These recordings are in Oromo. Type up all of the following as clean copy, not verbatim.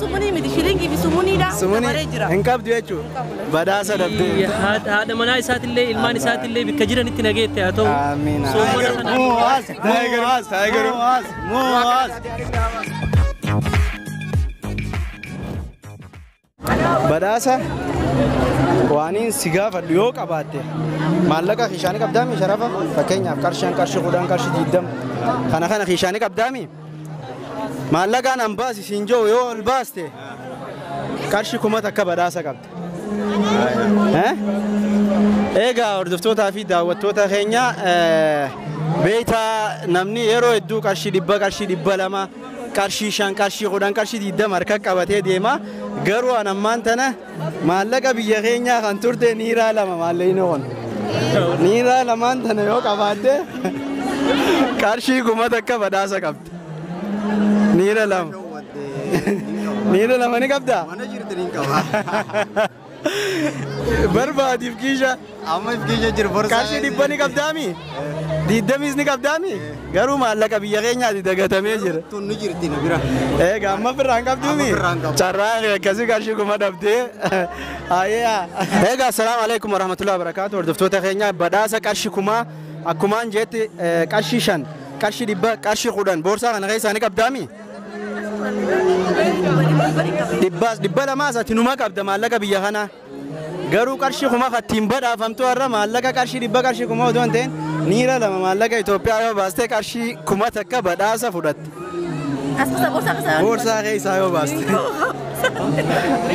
Sumunii miti shilingii fi sumuniidha. Dabaree jira. Hin qabdu jechuudha. Badhaasa dhabdee. Haadha manaa isaatillee ilmaan isaatillee bakka jiranitti nageette haa ta'u. Amiin. Soomana kana. Muwaaz, Muwaaz, Muwaaz, Muwaaz. Badhaasa waaniin si gaafadhu yoo qabaatte maallaqa kishaanii qabdaami sharafa fakkeenyaaf qarshiin qarshii 10 qarshii 20 kana kana kishaanii qabdaami maallaqaan an baasi siin jiru yoo ol baaste qarshii 1000 badhaasa qabda. Egaa hordoftootaa fi daawwattoota keenya beektaa namni yeroo hedduu qarshii 100 qarshii 200 qarshii 5 qarshii 10 qarshii 20 harka qabatee deema. Garuu an ammaan tana maallaqa biyya keenyaa kan turte niiraa lama maallaqni kun. Niiraa lamaan tana yoo qabaatte qarshii 1000 badhaasa qabda. Niira lama. Niira lama ni qabdaa? Mana jirtu ni qaba. Barbaadiif kiisha. Amma kiisha jiru borsaa. Qarshii 100 ni qabdaami? 20 ni qabdaami? Garuu maallaqa biyya keenyaati dagatamee jira. Tun ni jirti na bira. Egaa amma firraan qabduumi? Carraa akkasii qarshii 1000 dhabdee. Ayyaa. Egaa assalaamu alaikum warahmatullahi wabarakaatu. Hordoftoota keenya badhaasa qarshii 1000 akkumaan jetti qarshii 5 qarshii 100 qarshii 10 boorsaa kana keessaa ni qabdaami? 200 ati numa qabda maallaqa biyya kanaa. Garuu qarshii 1000 ittiin badhaafamtu har'a maallaqa qarshii 100 qarshii 1000 otoo hin ta'in niira lama maallaqa Itoophiyaa yoo baaste qarshii 1000 badhaasa fudhatte. Boorsaa keessaa yoo baaste.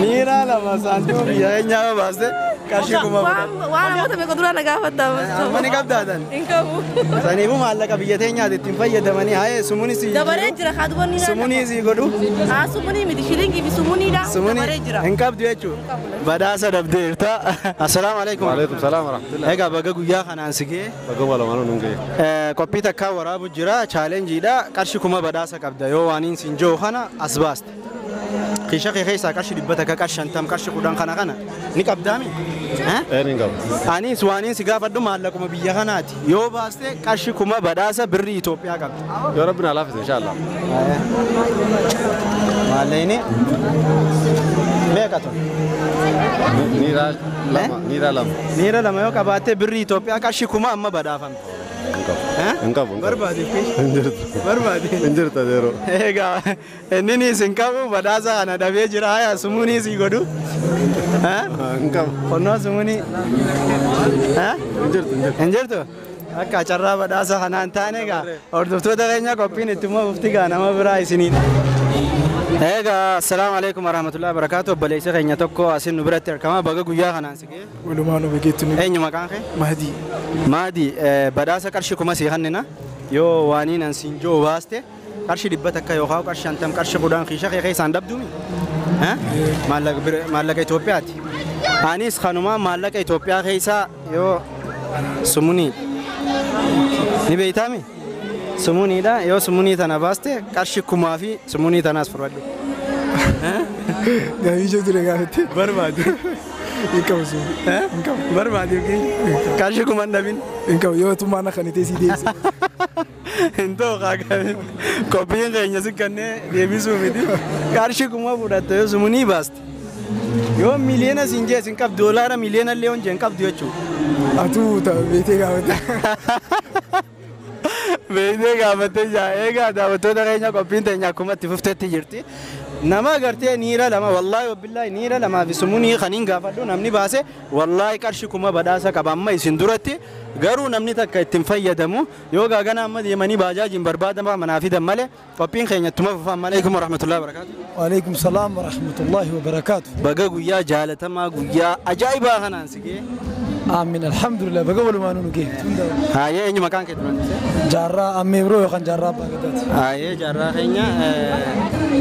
Niira lama saantima biyya keenyaa yoo baaste qarshii 1000 fudhatte. Waan namoota meeqa dura na gaafatta. Amma ni qabdaatan. Hin qabu. Saniifuu maallaqa biyya teenyaati ittiin fayyadamanii haye sumunis Dabaree jira haa dubarni naa. Sumunii sii godhu. Sumunii miti shilingii fi sumuniidha. Dabaree jira. Hin qabdu jechuudha. Badhaasa dhabdeerta. Assalaamu alaikum. Waalaikum salaam warahmatullahi. Egaa baga guyyaa kanaan si ga'e. Baga walumaan nuun ga'e. Qophii takkaa waraabu jira chaalenjiidha qarshii 1000 badhaasa qabda yoo waaniin siin jiru kana as baaste. Kiisha kee keessaa qarshii 100 qarshii 50 qarshii 10 kana kana ni qabdaami? Ni qaba. Anis waaniin si gaafadhu maallaquma biyya kanaati yoo baaste qarshii 1000 badhaasa birrii Itoophiyaa qabda. Yoo rabbi na laafise inshallah. Maallaqni meeqa tun? Niiraa lama. Niiraa lama. Niira lama yoo qabaatte birrii Itoophiyaa qarshii 1000 amma badhaafamte. Hin qabu. Barbaadiif kiisha. Hin jirtu. Barbaadi. Hin jirtu yeroo. Egaa inni isin qabu badhaasa kana dhabee jira haya sumunii sii godhu. Hin qabu. Qonnoo sumunii. Hin jirtu hin jirtu. Hin jirtu? Akka carraa badhaasa kanaan taane egaa hordoftoota keenya qophiin ittuma fufti gaa nama biraa isiniidha. Egaa assalaamu alaikum warahmatullahi wabarakaatu obboleessa keenya tokko asin nu biratti argama baga guyyaa kanaan si ga'e. Walumaa nu bageetti nu. Eenyu maqaan kee? Mahdii. Mahdii badhaasa qarshii 1000 sii kennina yoo waaniin an siin jiru baaste qarshii 100 yookaan qarshii 50 qarshii 10 kiisha kee keessaan dhabduumi? Maallaqa Itoophiyaati. Anis kanuma maallaqa Itoophiyaa keessaa yoo sumunii ni beeytaami? Sumuniidha yoo sumunii tana baaste qarshii 1000 fi sumunii tanaas fudhadhu. Gaafii ijoo ture gaafatte. Barbaadi. Hin qabu sun. Hin qabu. Barbaadi qarshii 1000 hin dhabin. Hin qabu yoo tummaan akka ni teessii deebise. Hin ta'u qophiin keenya si kannee deebisuu miti. Qarshii 1000 fudhatte yoo sumunii baaste. Yoo miliyoona siin jees hin qabdu doolaara miliyoona illee hojii hin qabdu jechuudha. Atuu beetee gaafatte. Beetee gaafattee jira. Egaa daawwattoota keenya qophiin teenya akkuma itti fufteetti jirti. Nama gartee niira lama wallaahi wabbillaahi niira lamaa fi sumunii kan hin gaafadhu namni baase wallaahi qarshii 1000 badhaasa qaba amma isin duratti garuu namni takka ittiin fayyadamu yoo gaagana amma deemanii baajaajiin barbaadama manaa fidan malee qophiin keenya ittuma fufan malee. Alaikum warahmatullahi wabarakaatu. Waalaikum salaam warahmatullahi wabarakaatu. Baga guyyaa jaalatamaa guyyaa ajaa'ibaa kanaan si ga'e. Amiin alhamdulillah baga walumaan nu ga'e. Haayee eenyu maqaan kee duraan ibsee? Jaarraa Ammee Biroo yookaan Jaarraa Abbaa Gadaati. Haayee jaarraa keenya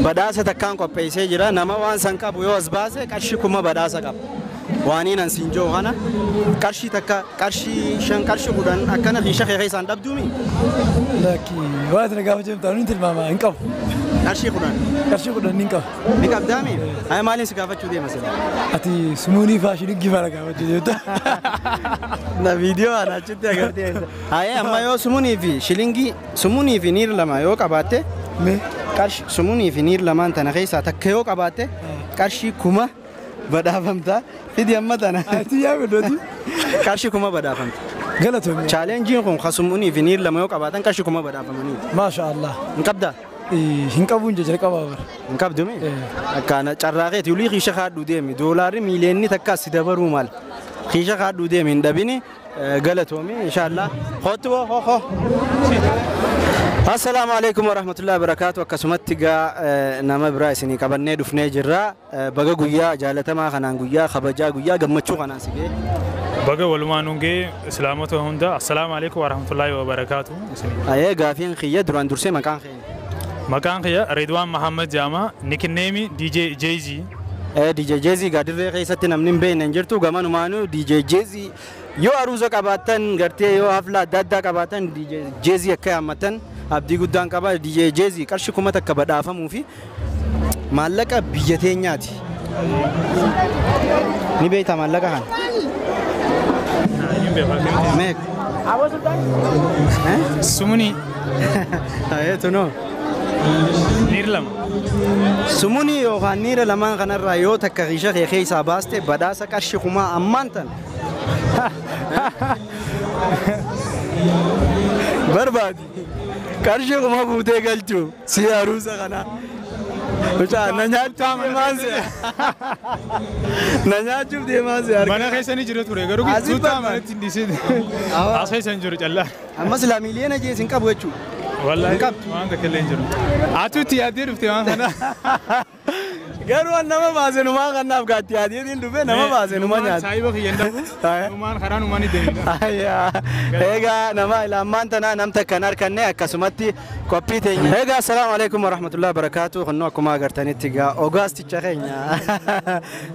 badhaasa takkaan qopheessee jira nama waan san qabu yoo as baase qarshii 1000 badhaasa qaba. Waaniin an siin jiru kana qarshii takka qarshii 5 qarshii 10 akkana kiisha kee keessaan dhabduumi? Lakki waan ati na gaafa jirtu ani tilmaama hin qabu. Qarshii 10. Qarshii 10 ni qaba. Ni qabdaami? Haye maaliin si gaafachuu deema sila? Ati sumuunii faashinii faana gaafachuu deemta. Na viidiyoo ana achitti agartee. Haye amma yoo sumunii fi shilingii sumunii fi niir lama yoo qabaatte Mee Qarshii sumunii fi niir lamaan tana keessaa takka yoo qabaatte qarshii 1000 badhaafamta. Fidi amma tana. Ati yaa beddoti. Qarshii 1000 badhaafamta. Galatoomii. Chaalenjiin kun kasumunii fi niir lama yoo qabaatan qarshii 1000 badhaafamaniiti. Maasha Allah. Hin qabdaa? Hin qabuun jalqabaa bara. Hin qabdu mee? Akkaana carraaqeeti ulii kiisha kaadhuu deemi. Doolaarri miiliyoonni takka as dabaruu maal? Kiisha kaadhuu deemi hin dhabini galatoomi inshaallah. Kootu hoo hoo. Assalaamu alaikum warahmatullahi wabarakaatu. Akkasumatti gaa nama biraa isinii qabannee dhufnee jirra. Baga guyyaa jaalatamaa kanaan guyyaa kabajaa guyyaa gammachuu kanaan si ga'e. Baga walumaan hungee islaamota hunda assalaamu alaikum warahmatullahi wabarakaatu. Ayee gaafiin kiyya duraan dursee maqaan keenya. Maqaan kiyya Ridwaan Mahammad Jaama, nickname DJ Jay-Z. DJ Jay-Z gaadirree keessatti namni hin beekne hin jirtu gamanumaanuu DJ Jay-Z yoo aruuza qabaatan gartee yoo hafla adda addaa qabaatan DJ Jay-Z akka yaammatan abdii guddaan qaba. DJ Jay-Z qarshii 1000 badhaafamuu fi maallaqa biyya teenyaati. Ni beektaa maallaqa kana? Meeqa? Sumuni. Ayee tunoo. Niir lama. Sumunii yookaan niira lamaan kanarraa yoo takka kiisha kee keessaa baaste badhaasa qarshii 1000 ammaan tan. Barbaadi. Qarshii 1000 fuutee galchuu si aruusa kana. Mucaa na nyaachuuf deemaa se'a. Na nyaachuuf deemaa se'a. Mana keessa ni jira ture garuu tuutaa manatti hin dhiisin. As keessa hin jiru callaa. Amma silaa miiliyoona jees hin qabu jechuudha. Wallahi waan takka illee hin jiru. Atuutti yaaddee dhufte waan kana. Garuu an nama baase numaa kanaaf gaatti yaadeetiin dhufe nama baase numa nyaata. Saayiba kiyya hin dhabu. Numaan karaa numaan ni deemina. Egaa nama ilaamaan tanaa nam takka hin harkanne akkasumatti qophii teenya. Egaa assalaamu alaikum warahmatullahi wabarakaatu. Kunnoo akkuma agartanitti egaa ogaasticha keenya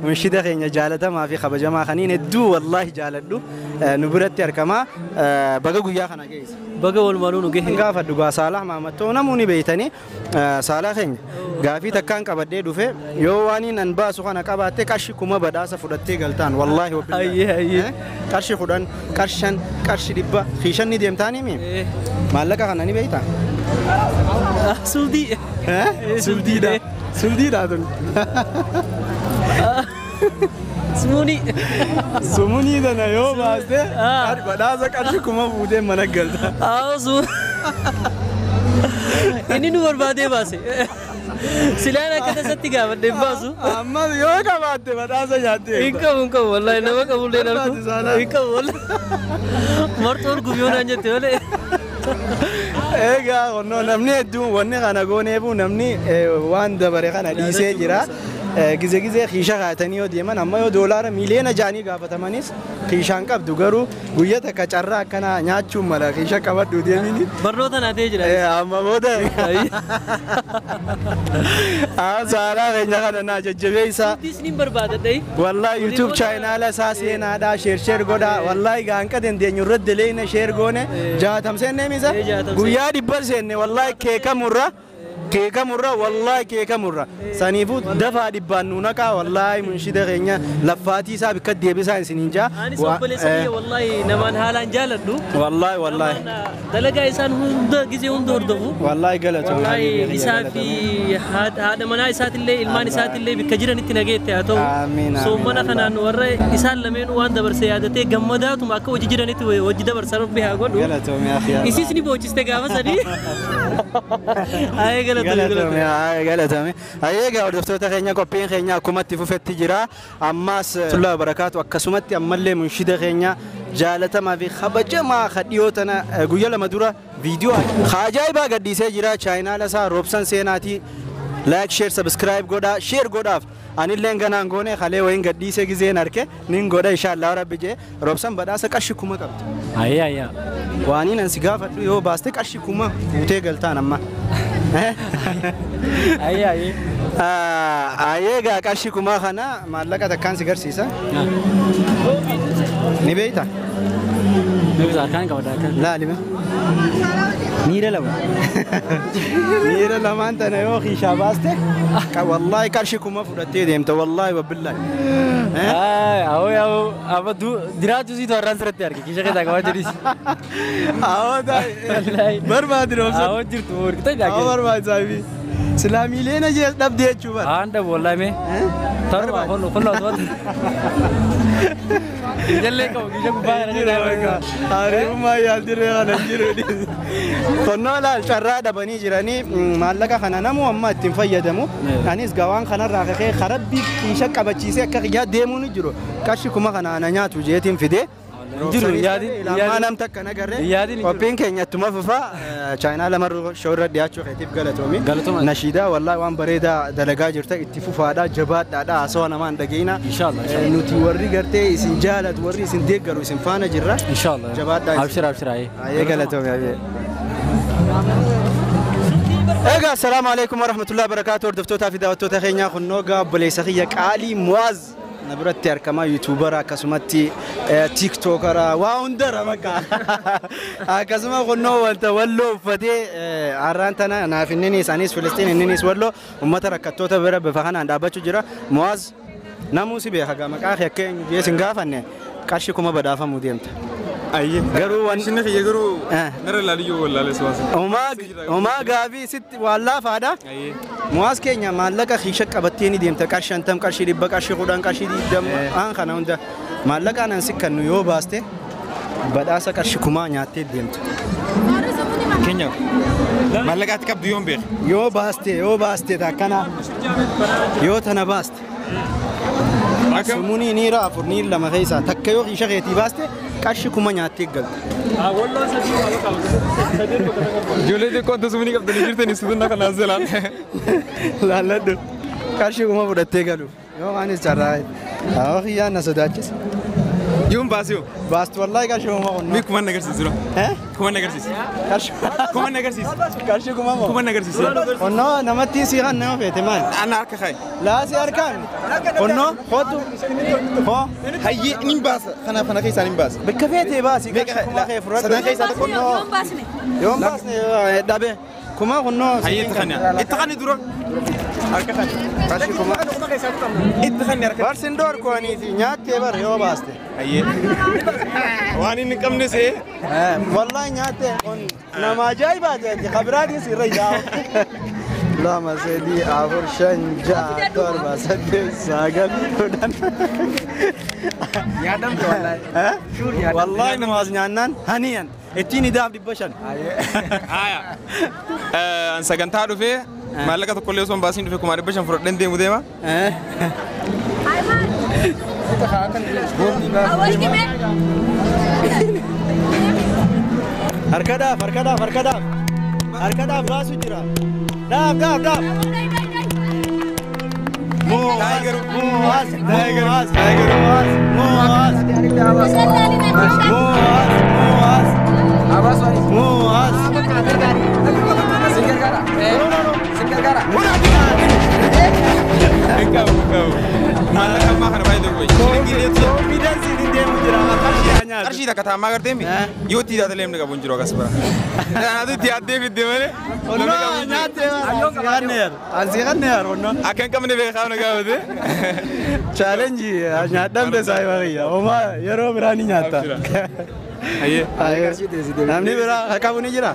munshida keenya jaalatamaa fi kabajamaa kaniin hedduu wallaahi jaaladhu nu biratti argama. Baga guyyaa kana geesse. Baga walumaanuu nu gahe. Gaafa dhugaa Saalaa Maamattoo namoonni beeytanii Saalaa keenya gaafii takkaan qabadhee dhufe yoo waan nan baasu kana qabaatte qarshii 1000 badhaasa fudhattee galtaan wallaahi wabillahi. Qarshii 10, qarshii 5, qarshii 100 kiishan ni deemtaanii mi? Maallaqa kana ni beeytaa? Suudii. Suudiidha. Suudiidha tun. Sumuni. Sumunii tana yoo baaste badhaasa qarshii 1000 fuutee mana galta. Inni nu barbaadee baase. Silaan akka tasatti gaafadhee hin baasu. Amma yoo qabaatte badhaasa nyaattee. Hin qabu hin qabu wallaahi nama qabullee hin argu. Hin qabu wallaahi. Marxoon gubyoo naan jette malee. Egaa onnoo namni hedduun wanni kana gooneefu namni waan dabare kana dhiisee jira. Gize gize kiisha kaa'atanii yoo deeman amma yoo doolaara miiliyoona 6 gaafatamanis kiishaan qabdu garuu guyyaa takka carraa akkanaa nyaachuun mala kiisha qabadhu deemini. Barnoota naatee jira. Amma booda. Saalaa keenya kana naa jajjabeessa. Disniin barbaada dhayi. Wallaahi YouTube chaayinaala isaa seenaadhaa sheer sheer godhaa wallaahi gaanqa dandeenyu irratti daleena sheer goone 60 seennee misa guyyaa 100 seenne wallaahi keekamurra. Keekamurra wallaahi keekamurra saniifuu dafaa dhibbaan nu naqaa wallaahi munshida keenya laffaatii isaa bikka deebisaa isiniin jaa. Anis obboleessa kiyya wallaahi namaan haalaan jaaladhu. Wallaahi wallaahi. Dalagaa isaan hunda gizee hunda hordofu. Wallaahi galatoomii. Wallaahi isaa fi haadha manaa isaatillee ilmaan isaatillee bikka jiranitti nageette haa ta'u. Soomana kanaan warra isaan lameen waan dabarse yaadatee gammadaatuma akka hojii jiranitti hojii dabarsa rabbi haa godhu. Galatoomii akhiyaa. Isiis ni boochiste gaafa sadii. Ayee galatoomii. Galatame. Egaa hordoftoota keenya qophiin keenya akkumatti fufetti jira. Ammas tullaa barakaatu akkasumatti ammallee munshida keenya jaalatamaa fi kabajamaa dhiyoo tana guyyaa 2 dura viidiyoo ajaa'ibaa gadhiisee jira. Chaayinaala isaa Roobsan Seenaatii like share subscribe godhaa share godhaaf anilleen ganaan goone kalee wayin gadhiisee gizeen harke nin godha inshaallah rabbi jee Roobsan badhaasa qarshii 1000 qabdi. Ayyaa ayyaa. Waaniin an si gaafadhu yoo baaste qarshii 1000 guutee galtaan amma. Ayyaa ayyaa. Ayee qarshii 1000 kana maallaqa takkaan si garsiisa. Ni beektaa? Ni beektaa harkaan qabadha harkaan. Laalime. Niira lama. Niira lamaan tana yoo kiishaa baaste wallaahi qarshii 1000 fudhattee deemta wallaahi wabillahi. Awoo awoo amma jiraachuu siitu har'aan sirratti arge kiisha keessaa qabaa jedhis. Awoo taa'e barbaadi roobsa. Awoo jirtu horkita Awoo barbaadi saayibii. Silaa miiliyoona jee dhabdee jechuu bara. Haan dhabu wallaahi mee. Taruma kun kun osoo. Ijallee qabu gija gubbaa kana jira. Hariirummaa yaaldirree kana jiru. Konnoo laal carraa dhabanii jiranii maallaqa kana namuu amma ittiin fayyadamu. Anis gawaan kanarraa kakee karabbii kiisha qabachiisee akka kiyyaa deemuun jiru. Qarshi kuma kana ana nyaatu jeetiin fidee. Jiru yaadin Ilaamaa nam takka nagarree. Yaadin jiru. Qophiin keenya ittuma fufaa chaayinaa lamarru shoorra dhiyaachuu keetiif galatoomi. Galatoomaa. Nashiidaa wallaahi waan bareedaa dalagaa jirta itti fufaadhaa jabaadhaadhaa haasawaa namaan dhageenya. Inshallah, inshallah. Nuti warri gartee isin jaalatu warri isin deeggaru isin faana jirra. Inshallah. Jabaadhaa. Abshir abshir ayi. Ayyee galatoomi ayyee. Egaa assalaamu alaikum warahmatullahi wabarakaatuh hordoftootaa fi daawwattoota keenyaa kunnoo gaa obboleessa kiyya qaalii Muwaaz na biratti argamaa yuutuubara akkasumatti tiiktookara waa hundara maqaa akkasuma kunnoo wanta walloo uffatee har'aan tana naaf inninis anis Filistiin inninis walloo uummata rakkattoota bira bifa kanaan dhaabbachuu jira. Muwaaz namuu si beeka gaa maqaa kee akka eenyu jee sin gaafanne qarshii kuma badhaafamuu deemta. Ayyee. Garuu waan Isheen kiyya garuu Eh. nara ilaaliyyuu wallaalee si waasa. Homaa gaafii sitti waan laafaadha. Ayyee. Muwaas keenya maallaqa kiisha qabattee ni deemta qarshii 50 qarshii 100 qarshii 10 qarshii 20 aan kana hunda maallaqa anan si kennu yoo baaste badhaasa qarshii kumaa nyaattee deemta. Keenyaaf. Maallaqa ati qabdu yoon beeke. Yoo baaste takkana yoo tana baaste. Akkam? Sumunii niira afur niir lama keessaa takka yoo kiisha keetii baaste qarshii kuma nyaattee galta. Ijoollee xiqqoo wanta sumunii qabdanii jirtanii suutunna kanaan selaan. Laalladhu qarshii kuma fudhattee galuuf yoo anis carraa haa kiyyaan na sodaachisa. Yoon baasee hoo? Baastu wallaahi qarshii kuma kunnoo. Mee kuma na agarsiisi dura. Eh? Kuma na agarsiisi. Qarshii Kuma na agarsiisi. qarshii kuma moo? Kuma na agarsiisi. Onnoo namatti si kan nama feete maal? Ana harka kaayi. Laasii harkaan. Onnoo kootu. Koo. Hayyee ni baasa. Kanaaf kana keessaa ni baasa. Bakka feete baasi Meeqa- qarshii kuma kee fudhadhu. sadan keessaa tokko. Yoon baasne. Yoon baasne dhabe. Kuma kunnoo. Hayyee itti kanni. Itti kanni dura. Harka kanni. Qarshii kuma. Itti kanni harka. Barsin doorkooniiti nyaattee bar yoo baaste. Hayyee. Waan inni hin qabne see. Wallaahi nyaattee kun nama ajaa'ibaati ati kabiraatiin sirra yaa'u. 2 3 4 5 6 7 8 9 10. Nyaadamte wallaahi. Wallaahi namaas nyaannaan haniyan ittiin idaaf 500. Haaya. An sagantaa dhufee maallaqa tokkollee osoo hin baasiin dhufee 500,000 fudhadheen deemu deema. Harka dhaaf harka dhaaf harka dhaaf harka dhaaf raasu jira. Dhaaf dhaaf dhaaf. Tiger. Muwaaz Tiger. Muwaaz Tiger. Muwaaz Muwaaz Muwaaz Muwaaz. Hin qabu hin qabu. Maallaqa ammaa kana baay'ee dorgoyi. Shilingii leetu. Konfidensiin hin deemu jira qarshii haa nyaatu. Qarshii takka taammaa gartee mi? Yoo itti hidhaate illee qabu hin jiru akkas bara. Kanaatu itti yaaddee fidde malee. Namni qabu hin jiru. Nyaattee ansii kanneer onnoo. Akka hin qabne beekaa na gaafate. Chaalenjii nyaadhamte saayiba kiyya. Homaa yeroo biraa ni nyaatta. Hayyee. Namni biraa qabu ni jira.